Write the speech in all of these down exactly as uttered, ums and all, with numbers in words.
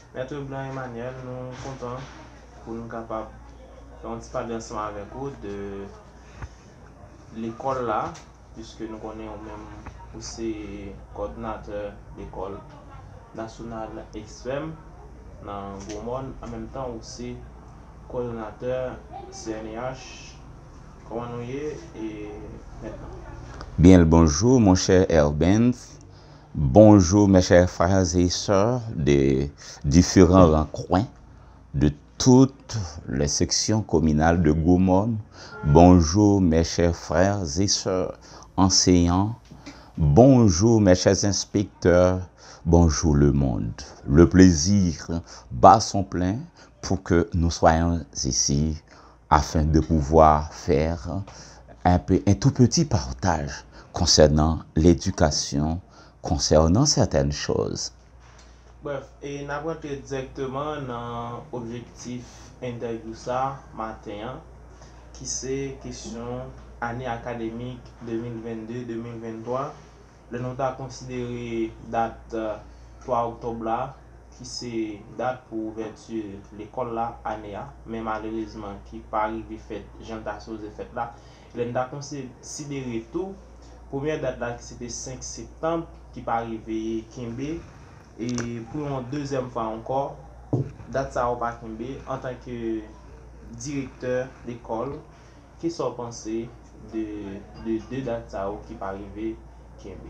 Mèt Blanc Emmanuel, nou kontan pou nou kapab fè yon ti pale ansanm avèk ou de lekòl la, piske nou konnen ou menm ou se kòdonatè lekòl nasyonal Exfem nan Gwomòn, an menm tan ou se kòdonatè C N I H. Kòman nou ye, e, mèt Blanc? Bien le bonjour, mon cher Herbens. Bonjour, mes chers frères et sœurs de différents recoins de toutes les sections communales de Gwo Mòn. Bonjour, mes chers frères et sœurs enseignants. Bonjour, mes chers inspecteurs. Bonjour, le monde. Le plaisir bat son plein pour que nous soyons ici afin de pouvoir faire un peu, un tout petit partage concernant l'éducation, concernant certaines choses. Bref, e n ap rantre dirèkteman nan objektif entèvyou sa maten an, ki se kesyon ane akademik de mil vennde de mil venntwa. Lè nou ta konsidere dat, euh, twa oktòb la, ki se dat pou ouvèti lekòl la ane a, men malerezman ki pa rive fèt jan l ta sipoze fèt la. Lè n ta konsidere tou premyè dat la, ki se te senk septanm, ki pa rive kenbe, e pou yon dezyèm fwa ankò, dat sa yo pa kenbe. Antanke direktè lekòl, kisa w panse de, de de dat sa yo ki pa rive kenbe?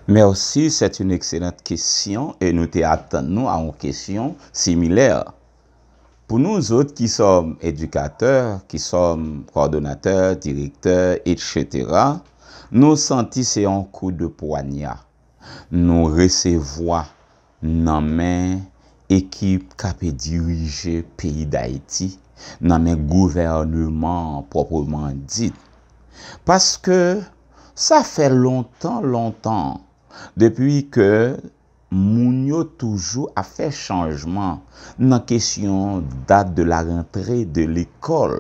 Merci, c'est une excellente question et nous te atann nou a yon kesyon similè. Pour nous autres qui sommes éducateurs, qui sommes coordonnateurs, directeurs, et cetera, nou santi se yon kou de pwanya nou resevwa nan men ekip k ape dirije peyi Dayiti, nan men gouvènman an pwòpman dit. Paske sa fè lontan, lontan, depi ke moun yo toujou ap fè chanjman nan kesyon dat de la rentre de lekòl,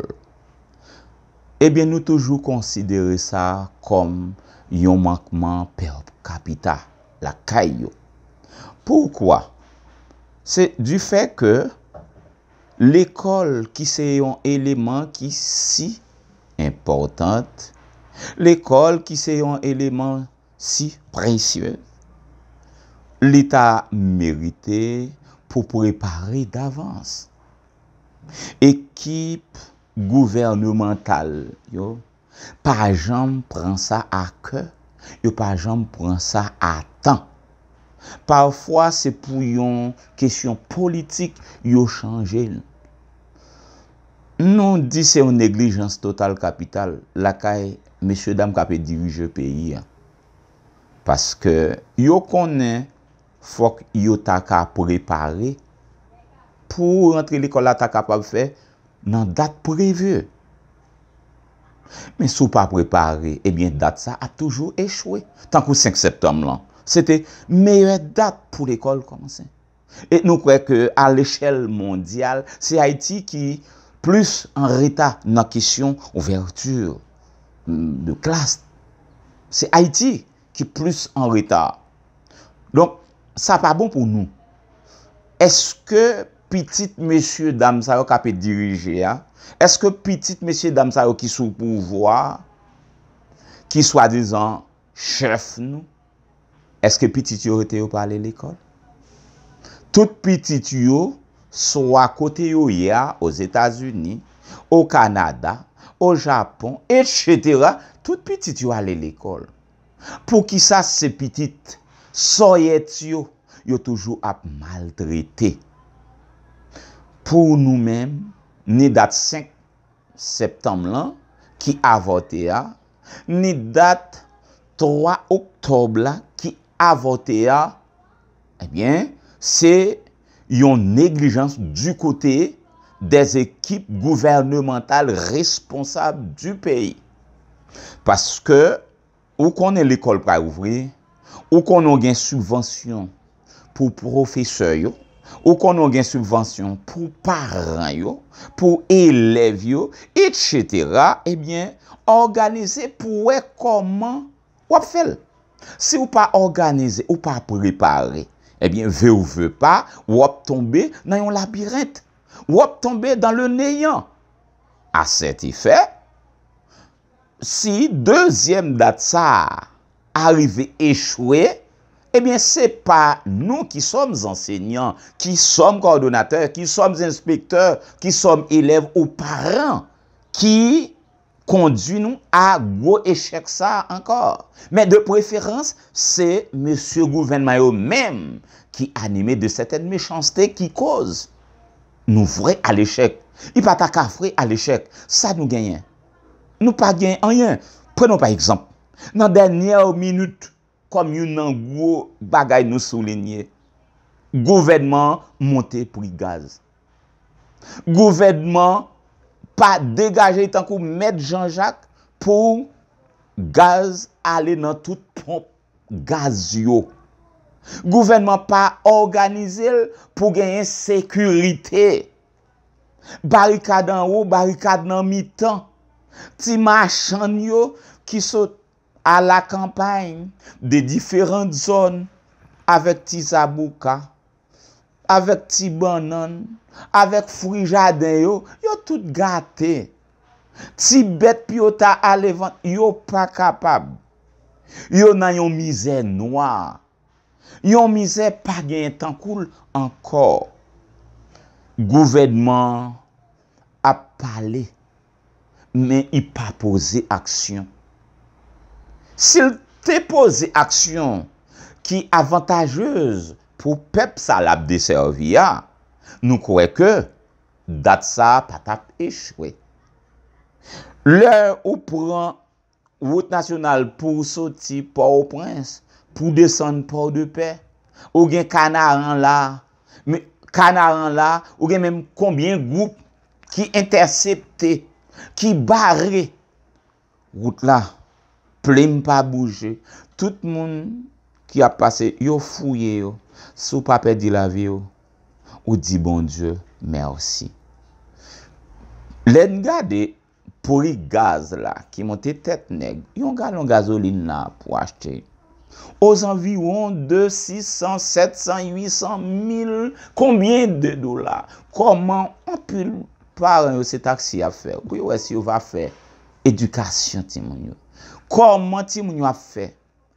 ebyen, nou toujou konsidere sa kòm yon mankman per capita lakay yo. Poukwa? Se difè ke lekòl ki se yon eleman ki si enpòtan, lekòl ki se yon eleman si presye, li ta merite pou prepare davans. Ekip gouvènemantal yo pa janm pran sa a kè, yo pa janm pran sa a tan. Pafwa, se pou yon kesyon politik yo chanje l. Nou di se yon neglijans total kapital lakay mesye dam k ape dirije peyi a. Paske yo konnen fòk yo ta ka prepare pou rantre lekòl la ta kapab fè nan dat previ. Men si w pa prepare, ebyen, dat sa ap toujou echwe. Tankou senk septanm lan, se te meyè dat pou lekòl kòmanse. E nou kwè ke a lechèl mondyal, se Ayiti ki plis an reta nan kesyon ouvèti de klas. Se Ayiti ki plis an reta. Donk, sa pa bon pou nou. Èske pitit mesye dam sa yo k ape dirije a, èske pitit mesye dam sa yo ki sou pouvwa, ki swadizan chèf nou, èske pitit yo rete yo pa ale lekòl? Tout pitit yo, swa kote yo ye a, Ozetazini, o Kanada, o Japon, et cetera, tout pitit yo ale lekòl. Poukisa se pitit sòyèt yo, yo toujou ap maltrete? Pou nou menm, ni dat senk septanm lan ki avòte a, ni dat twa oktòb la ki avòte a, ebyen, se yon neglijans di kote des équipes gouvernementales responsables du pays. Paske ou konnen lekòl pral ouvri, ou konnen w gen sibvansyon pou pwofesè yo, ou konnen w gen sibvansyon pou paran yo, pou elèv yo, et cetera, ebyen, òganize pou w wè kòman w ap fè l. Si w pa òganize, ou pa prepare, Ebyen, ve ou ve pa, w ap tonbe nan yon labirent. W ap tonbe dans le néant. À cet effet, si dezyèm dat sa a rive echwe, ebyen, se pa nou ki sòm ansèyan, ki sòm kòdonatè, ki sòm enspektè, ki sòm elèv ou paran ki kondui nou a gwo echèk sa a ankò. Men de preferans, se mesye gouvènman yo menm ki anime de sètèn mechanste ki koz nou vre a lechèk. Li pa ta ka vre a lechèk. Sa nou genyen? Nou pa genyen anyen. Prenons pa egzanp, nan dènyè minit, kòm youn nan gwo bagay nou soulinye, gouvènman an monte pri gaz. Gouvènman pa degaje tankou mèt Jan Jak pou gaz ale nan tout ponp gaz yo. Gouvènman pa òganize l pou genyen sekirite. Barikad anwo, barikad nan mitan. Ti machann yo ki sot a la campagne, de diferan zòn, avèk ti zabouka, avèk ti bannann, avèk fwi jaden yo, yo tout gate. Ti bèt pou yo ta ale vant, yo pa kapab. Yo nan yon mizè nwa. Yon mizè pa genyen tankou l ankò. Gouvènman an ap pale, men li pa poze aksyon. Si l te poze aksyon ki avantajez pou pèp sa l ap desèvi a, nou kwè ke dat sa a pa t ap echwe. Lè ou pran wout nasyonal pou w soti Pòtoprens, pou w desann Pòdepè, ou gen Kanaran la, men, Kanaran la, ou gen menm konbyen gwoup ki entèsepte, ki bare wout la, plim pa bouje. Tout moun ki ap pase, yo fouye yo. Si w pa pèdi lavi w, ou di Bondye mèsi. Lè n gade pri gaz la ki monte tèt nèg, yon galon gazolin la pou achte ozanviwon de sis san, sèt san, uit san, mil, konbyen de dola? Kòman anpil paran yo se taksi y ap fè pou yo wè si yo va fè edikasyon timoun yo? Kòman timoun yo ap fè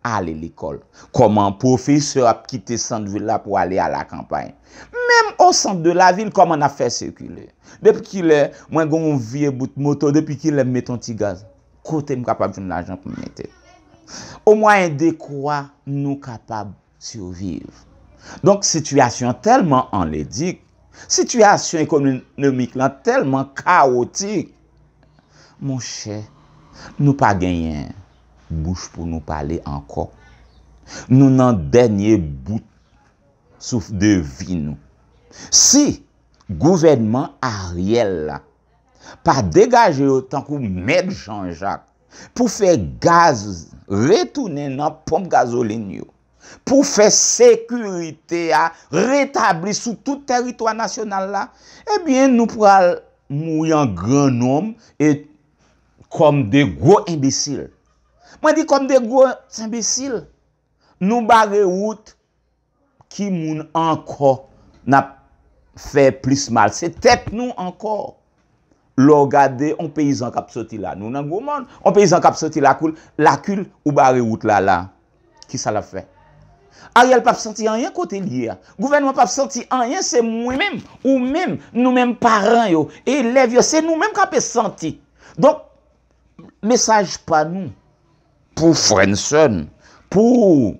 ale lekòl? Kòman pwofesè ap kite sant vil la pou ale a la kanpay? Menm o sant de la vil, kòman n ap fè sikile? Depi kilè mwen gen yon vye bout moto, depi kilè m met yon ti gaz? Kote m kapab jwenn lajan pou m mete? O mwayen de kwa nou kapab siviv? Donk, sitiyasyon an tèlman anledik, sitiyasyon ekonomik lan tèlman kawotik, monchè, nou pa genyen bouch pou nou pale ankò. Nou nan dènye bout souf de vi nou. Si gouvènman Ariel la pa degaje yo tankou mèt Jan Jak pou fè gaz retounen nan ponp gazolin yo, pou fè sekirite a retabli sou tout tèritwa nasyonal la, ebyen, nou pral mouri an gran nonb e kòm de gwo enbesil. Mwen di kòm de gwo enbesil. Nou bare wout ki moun ankò n ap fè plis mal? Se tèt nou ankò. Lè w gade yon peyizan k ap soti la, nou nan gwo mòn, yon peyizan k ap soti lakou l, lakil, ou bare wout la la. Kisa l ap fè? Ariel p ap santi anyen kote l ye a. Gouvènman p ap santi anyen, se mwen menm, ou menm, nou menm paran yo, elèv yo, se nou menm k ape santi. Donk, mesaj pa nou pou frè n, sè n, pou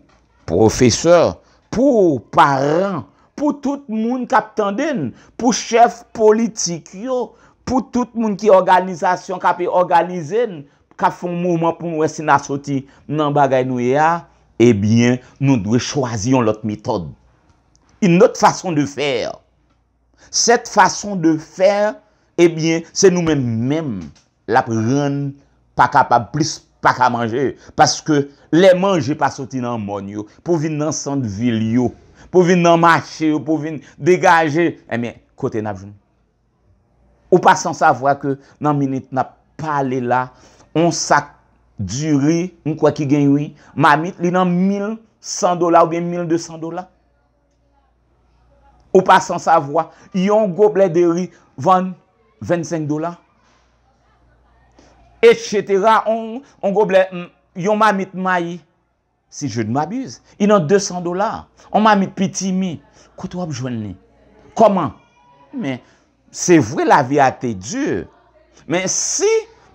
pwofesè, pou paran, pou tout moun k ap tande n, pou chèf politik yo, pou tout moun ki òganizasyon k ape òganize n, k ap fè yon mouvman pou n wè si n a soti nan bagay nou ye a, ebyen, nou dwe chwazi yon lòt metòd. Une autre façon de faire. Cette façon de faire, ebyen, se nou menm menm l ap rann pa kapab plis pa ka manje. Paske lè manje pa soti nan mòn yo, pou vin nan sant vil yo, pou vin nan mache yo, pou vin degaje, ebyen, kote n ap jwenn? Ou pa san savwa ke nan minit n ap pale la, yon sak diri, m kwè ki gen wi, mamit li nan mil san dola oubyen mil de san dola. Ou pa sansavwa, yon goblè deri vann vennsenk dola, etsetera. On, on goblè, mm, yon mamit mayi, si je ne m'abuse, li nan de san dola. On mamit pitimi, kote w ap jwenn li? Kòman? Men, se vre, lavi a te di, men si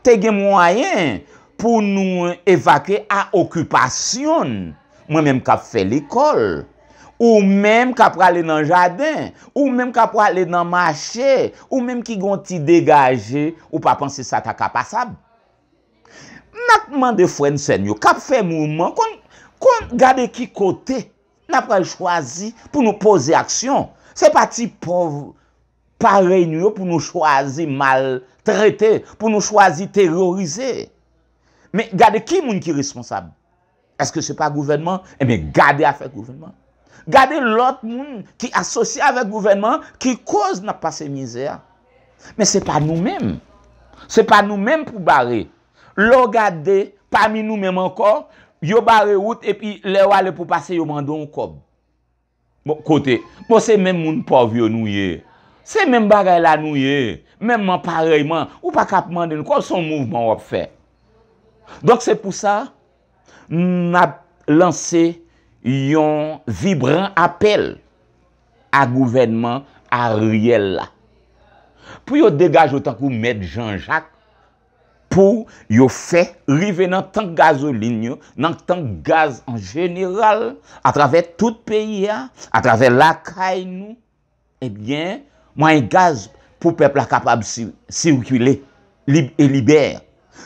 te gen mwayen pou nou evakye a okipasyon n, mwen menm k ap fè lekòl, ou menm k ap prale nan jaden, ou menm k ap prale nan mache, ou menm ki gon ti degaje, ou pa panse sa ta ka pasab? N ap mande frè n, sè n yo k ap fè mouvman, konn, konn gade ki kote n ap pral chwazi pou nou poze aksyon. Se pa ti pòv parèy nou yo pou nou chwazi maltrete, pou nou chwazi teyorize. Men gade ki moun ki responsab. Èske se pa gouvènman? Ebyen, gade afè gouvènman. Gade lòt moun ki asosye avèk gouvènman ki koz n ap pase mizè a. Men se pa nou menm. Se pa nou menm pou bare. Lè w gade, pami nou menm ankò, yo bare wout epi lè w ale pou pase, yo mande w yon kòb. Bon, kote? Bon, se menm moun pòv yo nou ye. Se menm bagay la nou ye. Menmman parèyman. Ou pa ka ap mande n kòb, se yon mouvman w ap fè. Donk, se pou sa, n ap lanse yon vibran apèl a gouvènman Ariel la. Pou yo degaje yo tankou Mèt Jan Jak, pou yo fè rive nan tank gazolin yo, nan tank gaz an jeneral, atravè tout peyi a, atravè lakay nou, ebyen, mwayen gaz pou pèp la kapab si-, sikile lib e libè.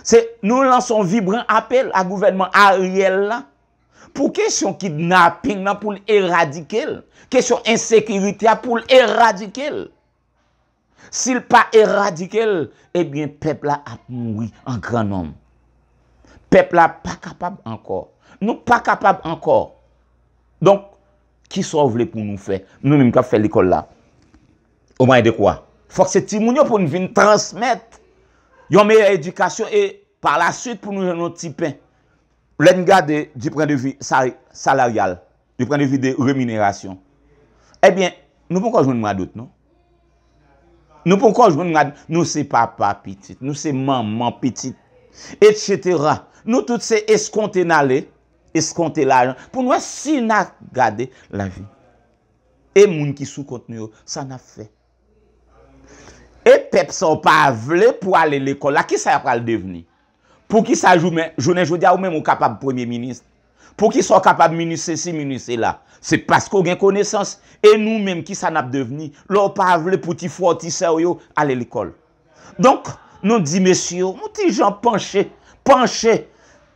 Se, nou lanse yon vibran apèl a gouvènman Ariel la pou kesyon kidnaping nan pou l eradike l, kesyon ensekirite a pou l eradike l. Si l pa eradike l, ebyen, pèp la ap mouri an gran nonm. Pèp la pa kapab ankò. Nou pa kapab ankò. Donk, kisa w vle pou nou fè? Nou menm k ap fè lekòl la. Omwen de kwa? Fòk se timoun yo pou n vin transmèt yon meyè edikasyon e pa la swit pou nou jwenn yon ti pen. Lè n gade du point de vue sa-, salaryal, du point de vue de rémunération, ebyen, nou poko jwenn mwa dout, non. Nou poko jwenn mwa, nou se papa pitit, nou se manman pitit, etsetera. Nou tout se eskonte n ale, eskonte lajan, pou n wè si n a gade lavi. E moun ki sou kont nou yo, sa n ap fè? E pèp sa w pa vle pou ale lekòl la, kisa y ap pral devni? Poukisa jounen, jounen jodi a ou menm ou kapab premye minis? Poukisa w kapab minis sesi, minis sela? Se paske w gen konesans. E nou menm, kisa n ap devni lè w pa vle pou ti frè w, ti sè w yo ale lekòl? Donk, nou di mesye yo, yon ti jan panche, panche.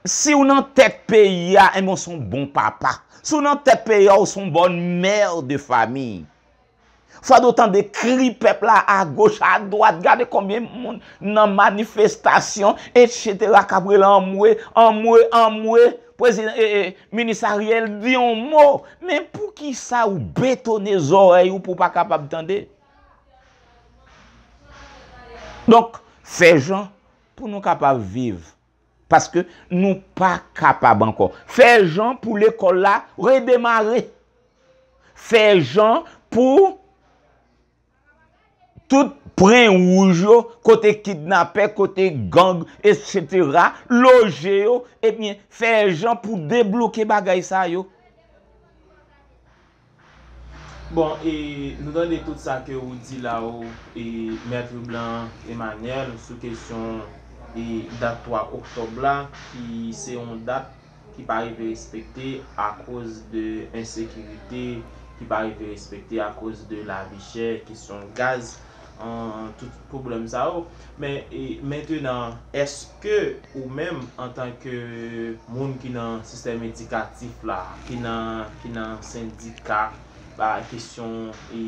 Si w nan tèt peyi a, enben w se yon bon papa. Si w nan tèt peyi a, w se yon bòn mè de famiy. Fòdwe w tande kri pèp la agoch, adwat. Gade konbyen moun nan manifestasyon, etsetera, k ap rele anmwe, anmwe, anmwe. Prezidan, e, e, minis Ariel, di yon mo. Men poukisa ou betone zòrèy ou pou w pa kapab tande? Donk, fè jan pou nou kapab viv. Paske nou pa kapab ankò. Fè jan pou lekòl la redemare. Fè jan pou tout pwen wouj yo, kote kidnapè, kote gang, etsetera, loje yo, ebyen, fè jan pou debloke bagay sa yo. Bon, e nou tande tout sa ke ou di la, ou, e Mèt Blanc Emmanuel, sou kesyon e dat twa oktòb la, ki se yon dat ki pa rive respekte akoz de ensekirite, ki pa rive respekte akoz de lavi chè, kesyon gaz, an, tout pwoblèm sa yo. Men, e, mentenan, èske ou menm, antanke moun ki nan sistèm edikatif la, ki nan, ki nan sendika, ba kesyon, e,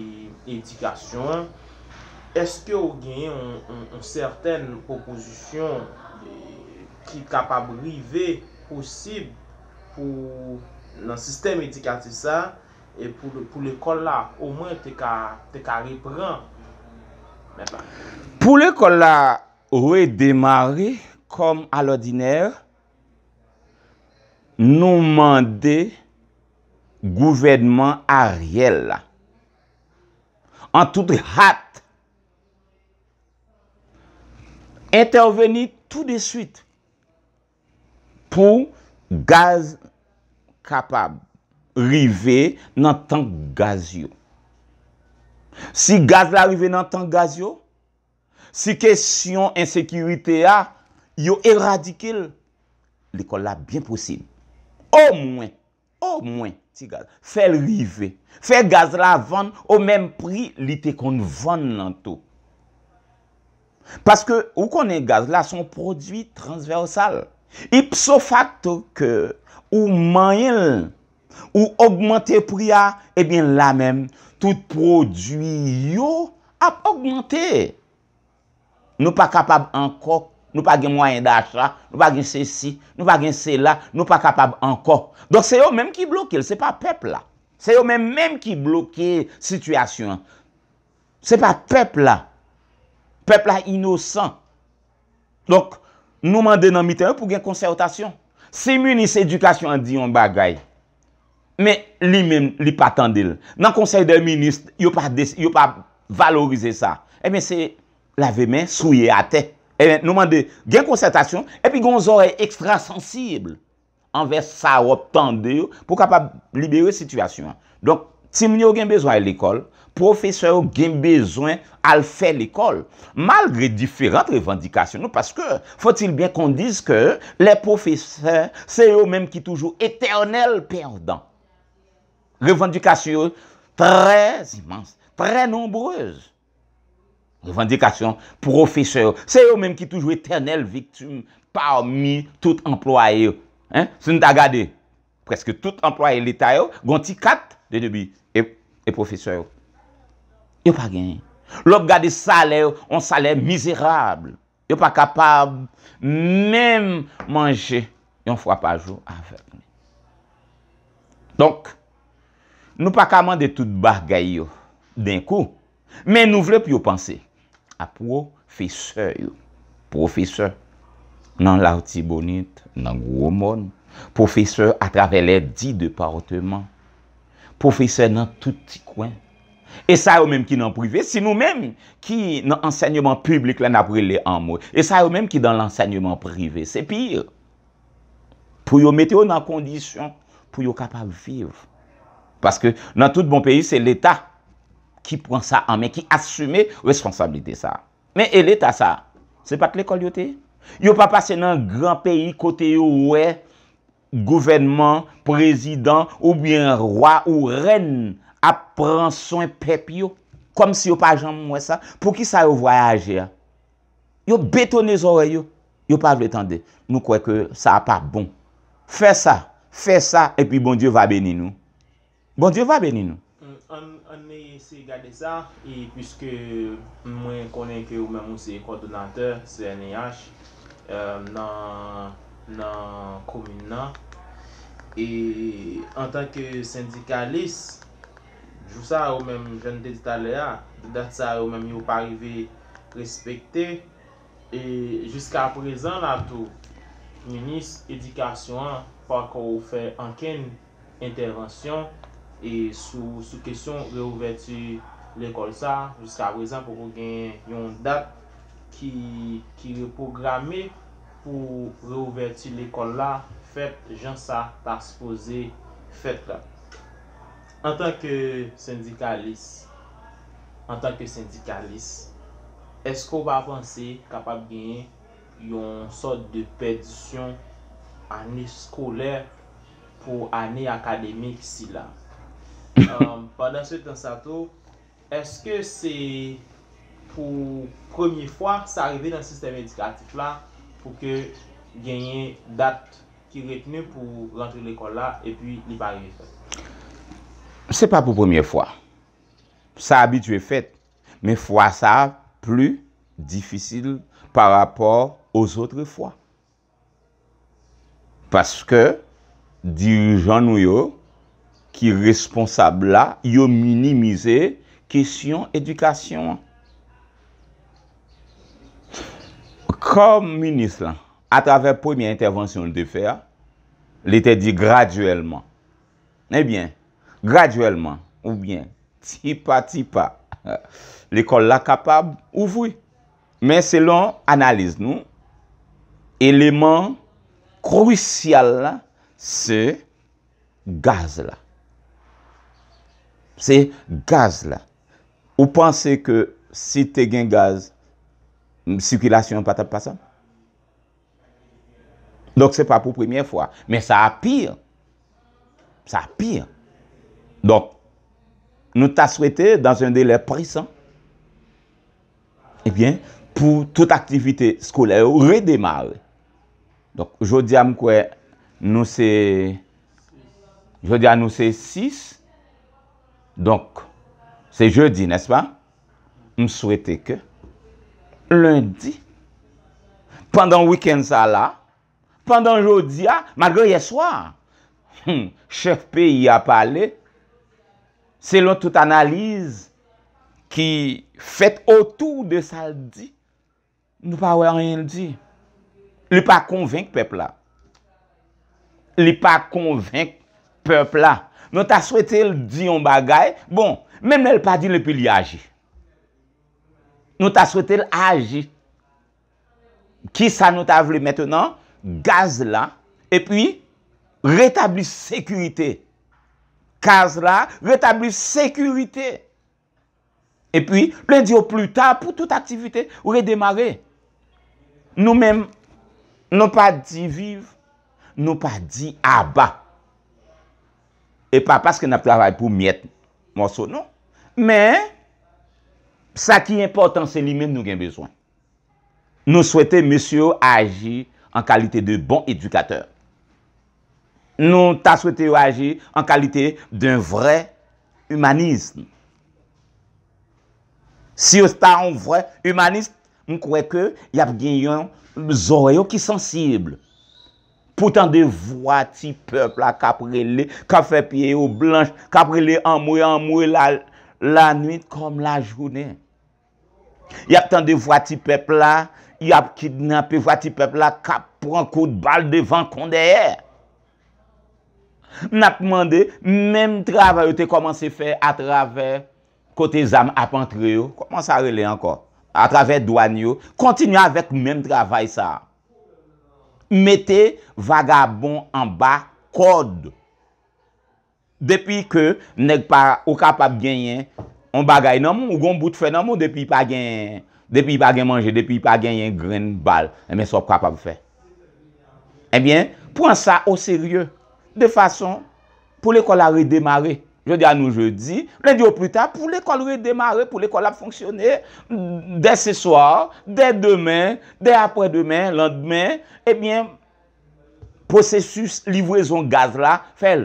edikasyon an, èske ou genyen yon, yon, yon sètèn pwopozisyon, e, ki kapab rive posib pou, nan sistèm edikatif sa, e pou, pou lekòl la, omwen te ka, te ka reprann. Mèt la. Pou lekòl la redemare kòm alòdinè, nou mande gouvènman Ariel la an tout hat, entèveni tou de swit pou gaz kapab rive nan tank gaz yo. Si gaz la rive nan tank gaz yo, si kesyon ensekirite a, yo eradike l, lekòl la byen posib. Omwen, omwen, ti gaz. Fè l rive. Fè gaz la vann o menm pri li te konn vann nan tou. Paske ou konnen gaz la se yon pwodui transvèsal. Ipso facto ke ou manyen l, ou ogmante pri a, ebyen la menm, tout pwodui yo ap ogmante. Nou pa kapab ankò, nou pa gen mwayen dacha, nou pa gen sesi, nou pa gen sela, nou pa kapab ankò. Donk se yo menm ki bloke l, se pa pèp la. Se yo menm menm ki bloke sitiyasyon an. Se pa pèp la. Pèp la inosan. Donk, nou mande nan mitan yo pou gen konsètasyon. Si minis edikasyon an di yon bagay, men li menm, li pa tande l. Nan konsèy dè minis, yo pa, yo pa valorize sa. Ebyen, se lave men, souye atè. Ebyen, nou mande, gen konsètasyon, epi gen yon zòrèy ekstrasansib anvè sa w ap tande yo pou kapab libere sitiyasyon an. Donk, timoun yo gen bezwen al lekòl, pwofesè yo gen bezwen al fè lekòl. Malgre diferan revandikasyon nou, paske faut-il bien qu'on dise que les professeurs, se yo menm ki toujou etènèl pèdan. Revandikasyon yo trè imans, trè nonbrez. Revandikasyon pwofesè yo, se yo menm ki toujou etènèl viktim pami tout anplwaye yo. Hein? Si nou ta gade, prèske tout anplwaye leta yo gen yon ti kat de debi e, e pwofesè yo. Yo pa genyen. Lè w ap gade salè yo, yon salè mizerab. Yo pa kapab menm manje yon fwa pa jou avèk li. Donk, nou pa ka mande tout bagay yo den kou, men nou vle pou yo panse a pwofesè yo. Pwofesè nan Latibonit, nan Gwomòn, pwofesè atravè lè dis depatman, pwofesè nan tout ti kwen. E sa yo menm ki nan prive, si nou menm ki nan ansèyman piblik la n ap rele anmwe, e sa yo menm ki nan lansèyman prive, se pi. Pou yo mete yo nan kondisyon pou yo kapab viv. Paske nan tout bon peyi, se Leta ki pran sa an men, ki asime responsablite sa. Men e Leta sa, se pa t lekòl yo te ye? Yo pa pase nan gran peyi kote yo wè gouvènman, prezidan, oubyen wa ou rèn ap pran swen pèp yo, kòmsi yo pa janm wè sa? Poukisa yo vwayaje a? Yo betone zòrèy yo, yo pa vle tande. Nou kwè ke sa a pa bon. Fè sa, fè sa, epi Bondye va beni nou. Bondye va beni nou. Ann, ann eseye gade sa, e piske mwen konnen ke ou menm ou se kòdonatè C N E H, e, nan, nan komin nan, e antanke sendikalis, jou sa a, ou menm, jan n te di talè a, dat sa a, ou menm, yo pa rive respekte, e jiska prezan la tou, minis edikasyon an pako fè ankenn entèvansyon e sou, sou kesyon reouvèti lekòl sa a. Jiska prezan, poko gen yon dat ki, ki repwograme pou reouvèti lekòl la fèt jan sa ta sipoze fèt la. Antanke sendikalis, antanke sendikalis, èske w pa panse kapab genyen yon sòt de pèdisyon ane eskolè pou ane akademik sila? Ann, pandan se tan sa tou, èske se pou premye fwa sa rive nan sistèm edikatif la pou ke genyen dat ki retni pou rantre lekòl la epi li pa rive fèt? Se pa pou premye fwa. Sa abitye fèt, men fwa sa a pli difisil pa rapò aux autres fois. Paske dirijan nou yo ki responsab la, yo minimize kesyon edikasyon an. Kòm minis lan, atravè premye entèvansyon l te fè a, li te di gradyèlman. Ebyen, gradyèlman, oubyen tipa tipa, Lekòl la kapab ouvri. Men selon analiz nou, eleman krisyal la, se gaz la. Se gaz la. Ou panse ke si te gen gaz, sikilasyon an pa t ap pase? Donk, se pa pou premyè fwa. Men sa a pi. Sa a pi. Donk, nou ta swete, dans un délai pressant, ebyen, pou tout aktivite eskolè yo redemare. Donk, jodi a, m kwè nou se, jodi a, nou se sis. Donk, se jedi, nèspa? M swete ke lendi, pandan wikenn sa la, pandan jodi a, malgre yè swa, hmm, chèf peyi a pale, selon tout analiz ki fèt otou de sa l di, nou pa wè anyen l di. Li pa konvenk pèp la. Li pa konvenk pèp la. Nou ta swete l di yon bagay. Bon, menm lè l pa di l epi li aji. Nou ta swete l aji. Kisa nou ta vle mentenan? Gaz la, epi retabli sekirite. Gaz la, retabli sekirite. Epi, lendi o pli ta, pou tout aktivite redemare. Nou menm, nou pa di viv, nou pa di aba. E pa paske n ap travay pou myèt mòso, non. Men, sa ki enpòtan, se li menm nou gen bezwen. Nou swete mesye yo aji an kalite de bon edikatè. Nou ta swete yo aji an kalite d'un vrai humanisme. Si yo ta yon vrè imanis, m kwè ke y ap gen yon zòrèy yo ki sansib pou tande vwa ti pèp la k ap rele, k ap fè pye yo blanch, k ap rele anmwe, anmwe la, lannuit kòm lajounen. Y ap tande vwa ti pèp la, y ap kidnape, vwa ti pèp la k ap pran kout bal devan kon dèyè. N ap mande menm travay yo te kòmanse fè atravè kote zam ap antre yo, kòman sa rele ankò? Atravè dwàn yo, kontinye avèk menm travay sa a. Mete vagabon anba kòd. Depi ke nèg pa, ou kapab genyen yon bagay nan men w, ou gon bout fè nan men w, depi pa gen, depi pa gen manje, depi pa genyen grenn bal, enben sa w ap kapab fè. Ebyen, pran sa oserye, de fason pou lekòl la redemare. Jodi a nou jedi, lendi o pli ta, pou lekòl redemare, pou lekòl ap fonksyone, dè se swa, dè demen, dè aprè demen, landmen, ebyen, pwosesis livrezon gaz la, fè l.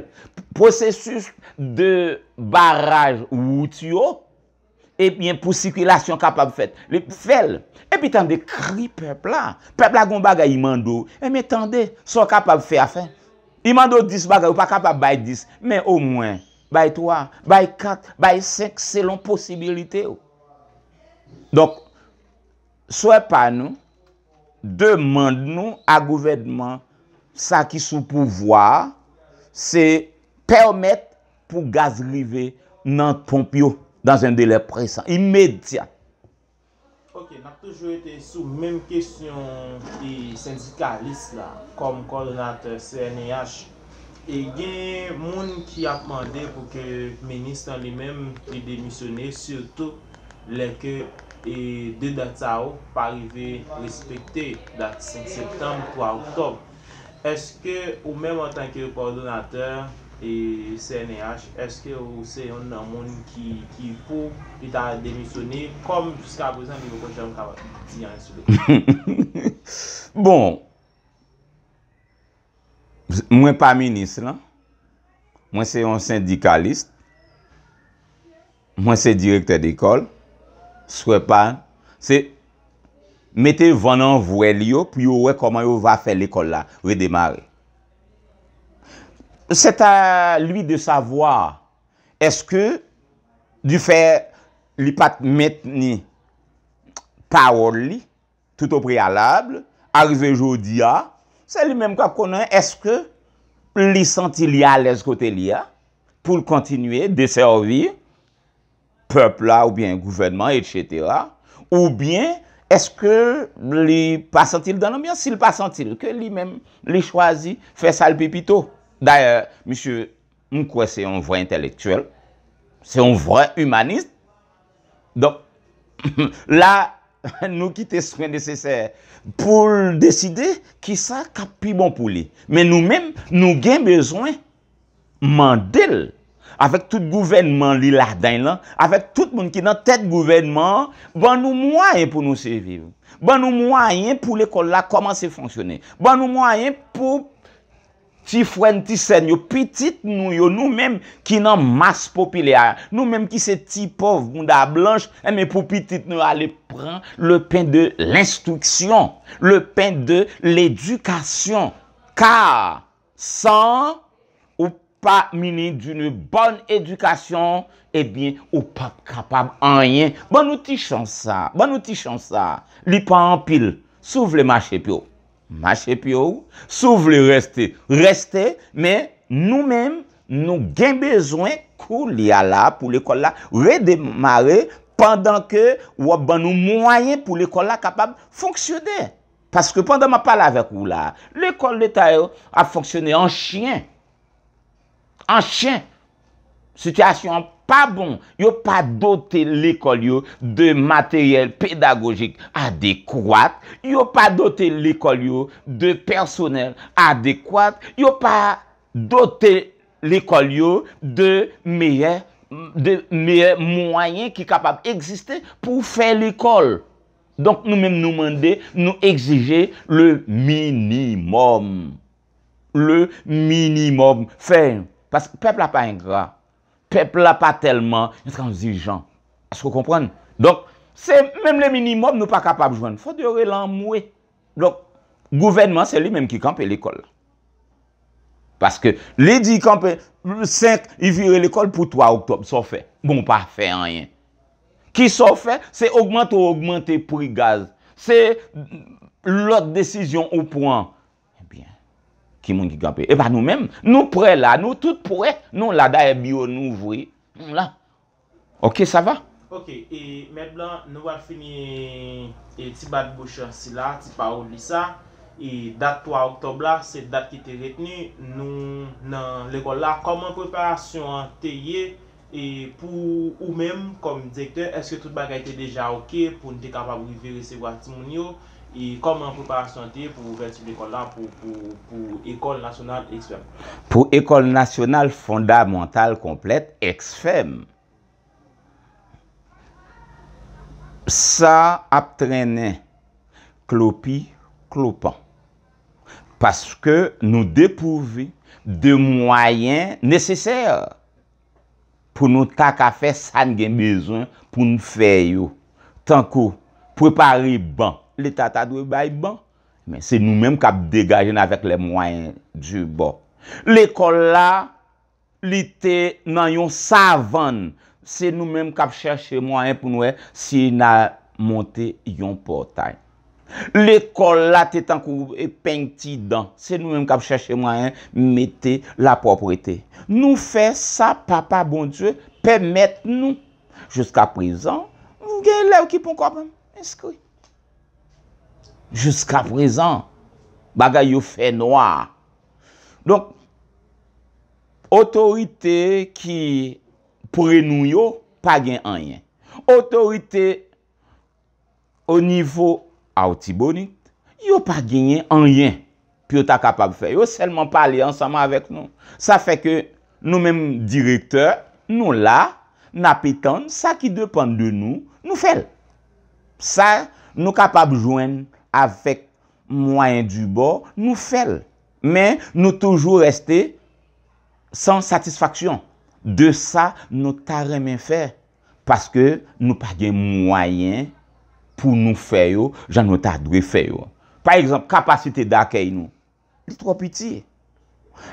Pwosesis de baraj wout yo, ebyen, pou sikilasyon kapab fèt, li fè l. Epi tande kri pèp la. Pèp la gon bagay li mande w. Ebyen, tande, sa w kapab fè a fè. Li mande w dis bagay, ou pa kapab bay dis, men omwen, bay twa, bay kat, bay senk, selon posibilite w. Donk, swè pa nou, demann nou a gouvènman sa ki sou pouvwa a, se pèmèt pou gaz rive nan ponp yo dans un délai pressant, imedya. Ok, n ap toujou rete sou menm kesyon e sendikalis la, kòm kòdonatè C N E H. E gen moun ki ap mande pou ke minis lan li menm li demisyone, sitou lè ke e de dat sa yo pa rive respekte, dat senk septanm, twa oktòb. Èske ou menm antanke kòdonatè e C N E H, èske ou se yonn nan moun ki, ki pou li ta demisyone, kòm jiska prezan li poko janm kapab di anyen sou li? Bon, mwen pa minis lan, mwen se yon sendikalis, mwen se direktè dekòl, swè pa, se mete van nan vwèl yo pou yo wè kòman yo va fè lekòl la redemare. C'est à lui de savoir, èske difè li pa t mentni pawòl li, tout o preyalab, arive jodi a, se li menm k ap konnen èske li santi li alèz kote li a, pou l kontinye desèvi pèp la oubyen gouvènman, etsetera, oubyen èske li pa santi l dan lanbyans? Si l pa santi l, ke li menm, li chwazi fè sa l pi pito. Dayè, misye, m kwè se yon vrè entèlektyèl, se yon vrè imanis. Donk, la, nou kite swen nesesè pou l deside kisa k ap pi bon pou li. Men nou menm, nou gen bezwen mande l, avèk tout gouvènman li ladan l lan, avèk tout moun ki nan tèt gouvènman an, ban nou mwayen pou nou siviv. Ban nou mwayen pou lekòl la kòmanse fonksyone. Ban nou mwayen pou ti frè n, ti sè n yo, pitit nou yo, nou menm ki nan mas popilè a, nou menm ki se ti pòv bouda blanch, enben pou pitit nou yo ale pran le pain de l'instruction, le pain de l'éducation. Kar san ou pa mini d'une bonne éducation, ebyen, ou p ap kapab anyen. Ban nou ti chans sa, ban nou ti chans sa. Li pa anpil. Si w vle mache pye w, mache pye w. Si w vle rèste, rèste. Men nou menm, nou gen bezwen koulye a la pou lekòl la redemare, pandan ke w ap ban nou mwayen pou lekòl la kapab fonksyone. Paske pandan m ap pale avèk ou la, lekòl leta yo ap fonksyone an chen. An chen. Sitiyasyon an pa bon. Yo pa dote lekòl yo de materyèl pedagojik adekwat. Yo pa dote lekòl yo de pèsonèl adekwat. Yo pa dote lekòl yo de meyè, de meyè mwayen ki kapab egziste pou fè lekòl. Donk, nou menm, nou mande, nou egzije le minimòm. Le minimòm. Fè, paske pèp la pa engra. Pèp la pa tèlman entranzijan. Èske w konprann? Donk, se menm le minimòm nou pa kapab jwenn. Fòk yo rele anmwe. Donk, gouvènman, se li menm ki kanpe lekòl la. Paske li di kanpe senk, li vire lekòl pou twa oktòb. Sa w fè? Bon, w pa fè anyen. Ki sa w fè? Se ogmante w ogmante pri gaz. Se lòt desizyon ou pran. Ebyen, ki moun ki kanpe? E pa nou menm. Nou prè la, nou tout prè. Nou la, dayè biwo nou ouvri. Nou la. Ok, sa va? Ok, e Mèt Blan, nou pral fini e ti bat bouch sila, ti pawòl li sa. E dat twa oktòb la, se dat ki te retni. Nou nan lekòl la. Kòman preparasyon an te ye? E pou ou menm, kòm direktè, èske tout bagay te deja ok pou n te kapab rive resevwa timoun yo? E kòman preparasyon an te ye pou ouvèti lekòl la, pou, pou, pou École Nationale Exfem? Pou École Nationale Fondamentale Complète Exfem, sa ap trennen klopi klopan. Paske nou depouvi de mwayen nesesè pou nou ta ka fè sa n gen bezwen pou n fè yo. Tankou prepare ban. Leta ta dwe bay ban. Men se nou menm k ap degaje n avèk les moyens du bord. Lekòl la, li te nan yon savann. Se nou menm k ap chèche mwayen pou n wè si n a monte yon pòtay. Lekòl la te tankou e peny ti dan. Se nou menm k ap chèche mwayen mete lapwòprete. Nou fè sa Papa Bondye pèmèt nou. Jiska prezan, gen elèv ki poko menm enskri. Jiska prezan, bagay yo fè nwa. Donk, otorite ki pre nou yo pa gen anyen. Otorite o nivo Artibonite, yo pa genyen anyen pou yo ta kapab fè. Yo sèlman pale ansanm avèk nou. Sa fè ke nou menm direktè, nou la, n ap etann sa ki depann de nou, nou fè l. Sa nou kapab jwenn avèk mwayen di bò, nou fè l. Men nou toujou rèste san satisfaksyon de sa nou ta renmen fè, paske nou pa gen mwayen pou nou fè yo jan nou ta dwe fè yo. Pa egzanp, kapasite dakèy nou, li twò piti.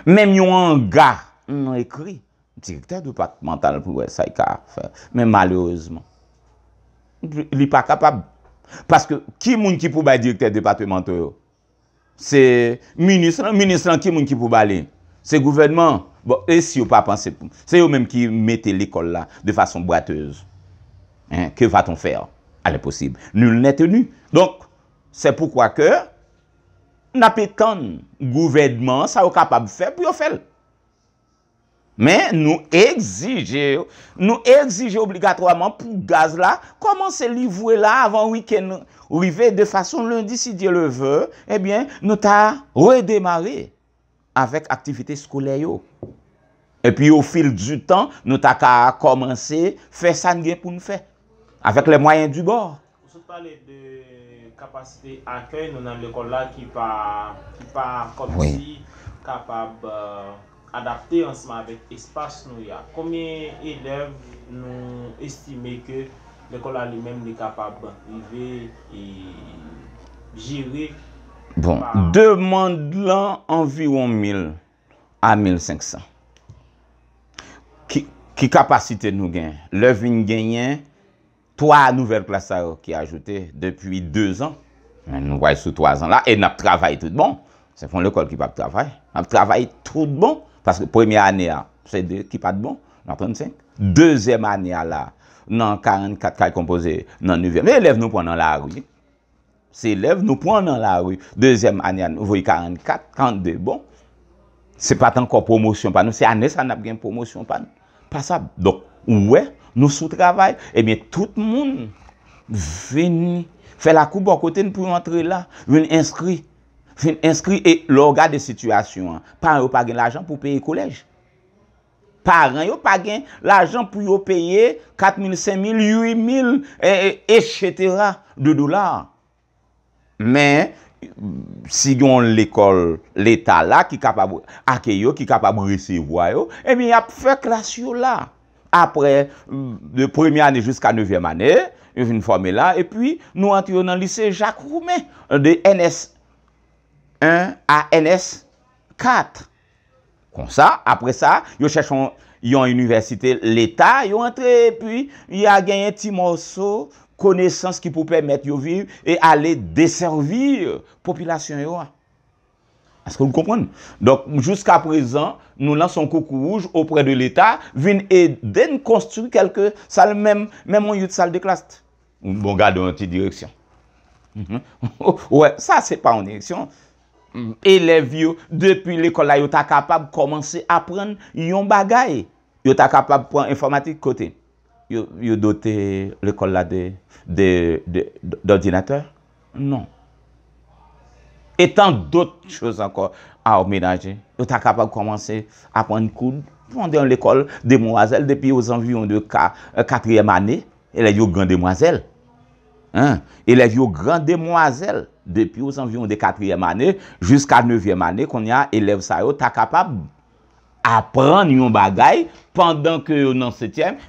Menm yon anga, nou ekri direktè depatmantal pou wè sa l ka fè. Men malerezman, li pa kapab. Paske ki moun ki pou bay direktè depatmantal yo? Se minis lan. Minis lan, ki moun ki pou ba li? Se gouvènman. Bon, e si yo pa panse pou, se yo menm ki mete lekòl la de fason bratez. Hein, que va-t-on faire? À l'impossible. Nul n'est tenu. Donc, c'est pourquoi que n ap etann gouvènman sa yo kapab fè pou yo fè l. Men nou egzije, nou egzije obligatwaman pou gaz la kòmanse livre la avan wikenn rive, de fason lendi, si Dieu le veut, ebyen, nou ta redemare avèk aktivite eskolè yo. Epi, au fil du temps, nou ta ka kòmanse fè sa n gen pou n fè, avec les moyens du bord. Ou sot pale de kapasite akèy nou nan lekòl la ki pa, ki pa kòmsi kapab, euh, adapte ansanm avèk espas nou ya. Konbyen elèv nou estime ke lekòl la li menm li kapab rive e jere? Bon, pa demann lan anviwon mil a mil senk san. Ki, ki kapasite nou gen? Lè vin genyen twa nouvèl klas sa yo ki ajoute depi de zan. Men nou pral sou twa zan la e n ap travay tout bon. Se pa yon lekòl ki p ap travay. N ap travay tout bon. Paske premye ane a, se de ki pa t bon, nan trannsenk. Dezyèm ane a la, nan karannkat k al konpoze nan nevyèm. Men elèv nou pran nan lari. Se elèv nou pran nan lari. Dezyèm ane a, nou voye karannkat, karannde. Bon, se pa t ankò pwomosyon pa nou. Se ane sa n ap gen pwomosyon pa nou. Pasab. Donk, ou wè, nou sou travay. Ebyen, tout moun vini fè lakou bò kote n pou yo antre la, vin enskri. Vin enskri e lè w gade sitiyasyon an, paran yo pa gen lajan pou peye kolèj. Paran yo pa gen lajan pou yo peye kat mil, senk mil, uit mil, e, e, etsetera de dola. Men, si gen yon lekòl leta la ki kapab akeyi yo, ki kapab resevwa yo, ebyen, y ap fè klas yo la. Apre, de premye ane jiska nevyèm ane, yo vin fòme la, epi nou antre yo nan lise Jak Roumen, de N S en a N S kat. Konsa, apre sa, yo chèche yon, yon inivèsite leta, yo antre, epi y a genyen ti mòso konesans ki pou pèmèt yo viv e ale desèvi popilasyon yo a. Èske w konprann? Donk, jiska prezan, nou lanse yon koukou wouj oprè de leta, vin ede n konstwi kèlke sal, menm, menm yon yout sal de klas. Bon, gade yon ti direksyon. Mhm. Ou wè, sa se pa yon direksyon. Elèv yo, depi lekòl la, yo ta kapab kòmanse aprann yon bagay. Yo ta kapab pran enfòmatik kote? Yo, yo dote lekòl la de, de, de, d'ordinateur? Non. Et tant d'autres choses encore à aménager. Yo ta kapab kòmanse aprann koud. Pandan yon lekòl demwazèl depi aux environs de ka-, euh, katriyèm ane, elèv yo gran demwazèl. Hein? Elèv yo gran demwazèl depi aux environs de katriyèm ane jiska nevyèm ane. Kounye a, elèv sa yo ta kapab aprann yon bagay pandan ke yo nan setyèm.